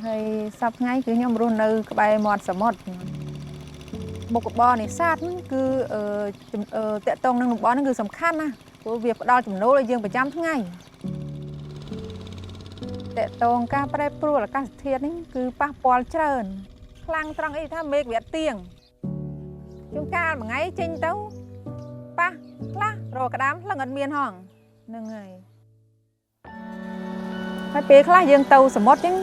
ហើយសប្តាហ៍ថ្ងៃគឺខ្ញុំរស់នៅក្បែរមាត់សមុទ្រមុខរបរនេសាទហ្នឹងគឺអឺចំអឺតាក់ទងនឹងតំបន់ហ្នឹងគឺសំខាន់ណាស់ព្រោះវាផ្ដល់ចំណូលឲ្យយើងប្រចាំថ្ងៃតាក់ទងការប្រែប្រួលអាកាសធាតុនេះគឺប៉ះពាល់ច្រើនខ្លាំងត្រង់អីថាមេឃវាអត់ទៀងជួនកាលមួយថ្ងៃចេញទៅប៉ះខ្លះរកក្តាមខ្លឹងអត់មានហងហ្នឹងហើយហើយពេលខ្លះយើងទៅសមុទ្រចឹង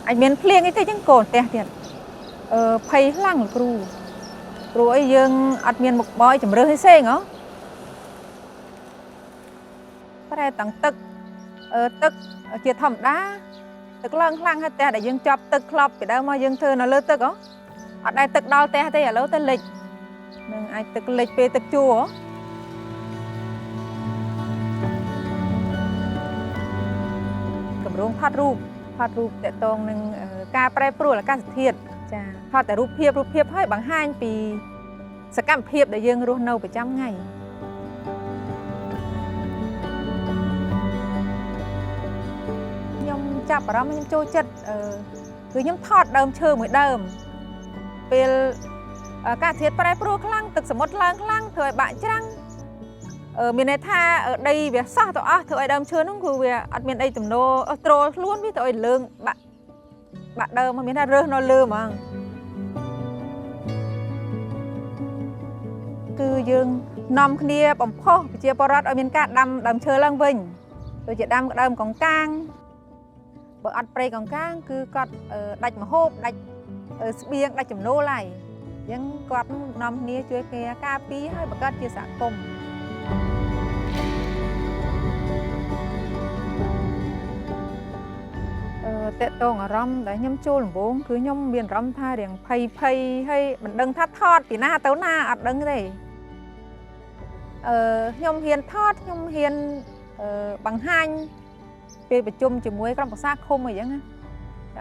អាចមានភ្លៀងអីទៅចឹងកូនផ្ទះទៀតអឺភ័យខ្លាំងលោកគ្រូព្រោះអីយើងអត់មានមុខបរជំរឿសអីផ្សេងហ៎ប្រែតាំងទឹកអឺទឹកជាធម្មតាទឹកឡើងខ្លាំងហើយផ្ទះដែលយើងជាប់ទឹកខ្លប់ពីដើមមកយើងធ្វើនៅលើទឹកហ៎អត់ដែលទឹកដល់ផ្ទះទេឥឡូវទៅលិចនឹងអាចទឹកលិចពេលទឹកជួរហ៎ គម្រោងថតរូបថតរូបតាក់ទងនឹងការប្រែប្រួលអាកាសធាតុចាថតតែរូបភាពរូបភាពហើយបង្ហាញពីសកម្មភាពដែលយើងរស់នៅប្រចាំថ្ងៃខ្ញុំចាប់អារម្មណ៍ខ្ញុំចូលចិត្តអឺគឺខ្ញុំថតដើមឈើមួយដើមពេលអាកាសធាតុប្រែប្រួលខ្លាំងទឹកសមុទ្រឡើងខ្លាំងធ្វើឲ្យបាក់ច្រាំងមានន័យថាដីវាសោះទៅអស់ធ្វើឲ្យដើមឈើនោះគឺវាអត់មានអីទំនោរទ្រខ្លួនវាទៅឲ្យលើងបាក់បាក់ដើមមានថារើសនៅលើហ្មងគឺយើងនាំគ្នាបំផុសប្រជាពលរដ្ឋឲ្យមានការដាំដើមឈើឡើងវិញដូចជាដាំដើមកង្កាងបើអត់ព្រៃកង្កាងគឺគាត់ដាច់ម្ហូបដាច់ស្បៀងដាច់ចំណូលហើយអញ្ចឹងគាត់នាំគ្នាជួយគ្នាការពារឲ្យបង្កើតជាសហគមន៍តកតងអារម្មណ៍ដែលខ្ញុំចូលដំបូងគឺខ្ញុំមានអារម្មណ៍ថារៀងភ័យភ័យហើយមិនដឹងថាថតពីណាទៅណាអត់ដឹងទេអឺខ្ញុំហ៊ានថតខ្ញុំហ៊ានបង្ហាញពេលប្រជុំជាមួយក្រុមប្រឹក្សាឃុំអីចឹងណា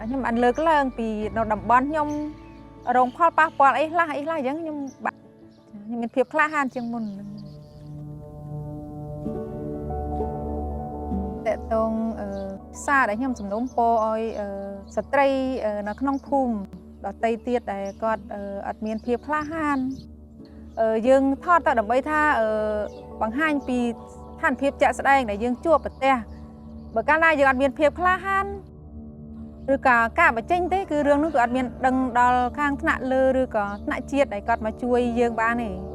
ខ្ញុំបានលើកឡើងពីនៅតំបន់ខ្ញុំរងផលប៉ះពាល់អីខ្លះអីខ្លះអញ្ចឹងខ្ញុំបាក់ខ្ញុំមានភាពក្លាហានជាងមុនតកតងសារដែលខ្ញុំសំណូមពរឲ្យស្ត្រីនៅក្នុងភូមិដទៃទៀតដែលគាត់អត់មានភាពក្លាហានយើងថតទៅដើម្បីថាបង្ហាញពីស្ថានភាពជាក់ស្ដែងដែលយើងជួបប្រទះបើកាលណាយើងអត់មានភាពក្លាហានឬក៏ការបញ្ចេញទេគឺរឿងនោះគឺអត់មានដឹងដល់ខាងថ្នាក់លើឬក៏ថ្នាក់ជាតិដែលគាត់មកជួយយើងបានទេ។